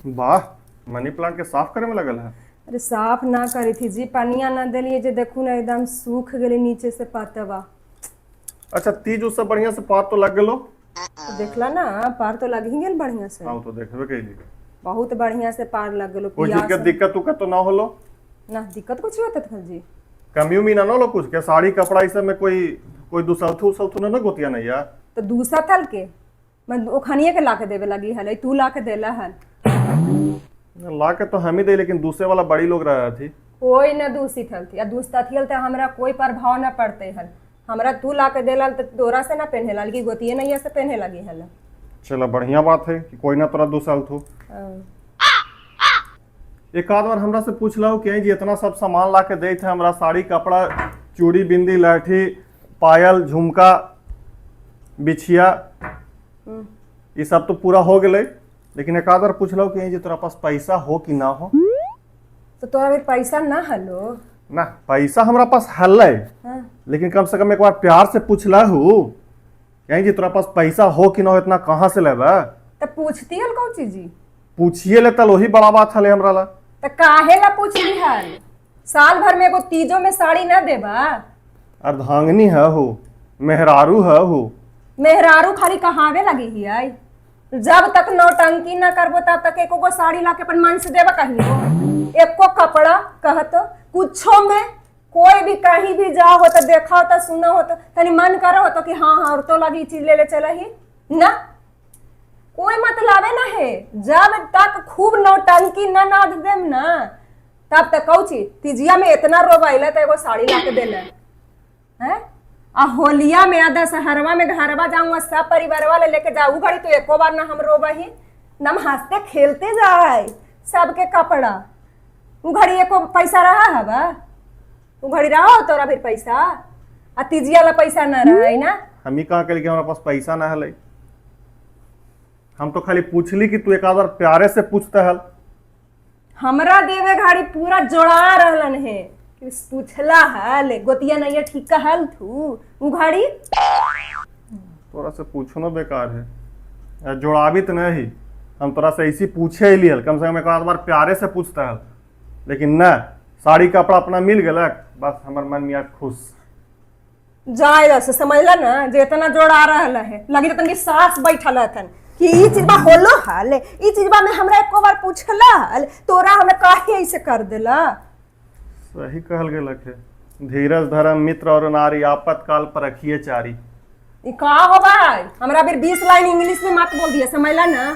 वाह, money plant के साफ करे में लगल है। अरे साफ ना करी थी जी, पनिया ना देलिए जे देखू ना एकदम सूख गेलै नीचे से पतवा। अच्छा, तीज उससे बढ़िया से पात तो लग गेलो। तो देखला ना, पार तो लग ही गेल बढ़िया से। हाँ, तो देखबे कैली। बहुत बढ़िया से पार लग गेलो। कोई चीज के दिक्कत उक्कत तो ना होलो? ना दिक्कत कुछ होता था जी। कमी उमी ना ना होलो कुछ के? साड़ी कपड़ा इस सब में कोई कोई दूसरथू उसलथू ना ना गोतिया नहीं यार? तो दूसरा थल के मैं ओखनिए के ला के देवे लगी हल, तू ला के देला हल। ला के तो हम ही दे, लेकिन दूसरे वाला बड़ी लोग रहा थी। कोई ना दूषित हल थी, आ दूसरा थी हल तो हमरा कोई प्रभाव ना पड़ते हल। हमरा तू ला के देला तो तोरा से ना पहने लगी, गोतिये नहीं से पहने लगी हल। चलो बढ़िया बात है कि कोई ना तोरा दूसरा थू। एक आध बार हमरा से पूछ लो कि जी इतना सब सामान ला के दे थे हमरा, साड़ी कपड़ा चूड़ी बिंदी लहठी पायल झुमका बिछिया ये सब तो पूरा हो गए, लेकिन एक आध बार पूछ लो कि जी तोरा पास पैसा हो कि ना हो। तो तोरा भी पैसा ना हलो? ना, पैसा हमरा पास हलै। हाँ। लेकिन कम से कम एक बार प्यार से पूछला हूँ कहीं जी तोरा पास पैसा हो कि ना हो, इतना कहाँ से लेबे? तो पूछती हल कौन चीज जी? पूछिए ले तल वही बड़ा बात हले हमरा ला। तो काहे ला पूछली हल? साल भर में एगो तीजो में साड़ी ना देबा? अर्धांगिनी है हो, मेहरारू है हो। मेहरारू खाली कहावे लगी ही आई। जब तक नौटंकी ना करबो तब तक एको गो साड़ी ला के अपन मन से देबा कहीं? एको कपड़ा कहतो कुछो में कोई भी कहीं भी जाओ हो तो देखा हो तो सुना हो तो तनी मन करो हो तो कि हाँ हाँ औरतों लगी चीज ले ले चला ही ना, कोई मतलब ना है। जब तक खूब नौटंकी ना नाद देम ना तब तक कौची? तिजिया में इतना रोबाइला तो एगो साड़ी ला के देला हैं, आ होलिया में आ दशहरवा में घरवा जाऊँ सब परिवारवा ले लेके जाऊ घड़ी तो एको बार ना हम रोबही न, हम हंसते खेलते जाए सबके कपड़ा। उ घड़ी एको पैसा रहा हवा? उ घड़ी रहा हो तोरा फिर पैसा, आ तिजिया ला पैसा ना रहा है ना? हम ही कहाँ कल कि हमरा पास पैसा ना हले? हम तो खाली पूछली कि तू एक आध बार प्यारे से पूछता हल। हमरा देवे घड़ी पूरा जोड़ा रहलन है कि पूछला हल गोतिया नहीं ठीक हल थू उ घड़ी। तोरा से पूछना बेकार है, यार जोड़ाबित नहीं, हम तोरा से ऐसी पूछे ही लियल, कम से कम एक आध बार प्यारे से पूछता हल, लेकिन न साड़ी कपड़ा अपना मिल गलक बस हमर मन मियाँ खुश। जाए से समझला ना जे इतना जोड़ा रहल है, लगी तो तनकी सास बैठल हथन कि ई चीज बा होलो हल, ई चीज बा में हमरा एको बार पूछला हल? तोरा हमरा काहे ऐसे कर देला? सही कहल गेलक है, धीरज धर्म मित्र और नारी आपातकाल पर रखिए चारी। ई का हो भाई, हमरा फिर 20 लाइन इंग्लिश में मत बोल दिया, समझला ना?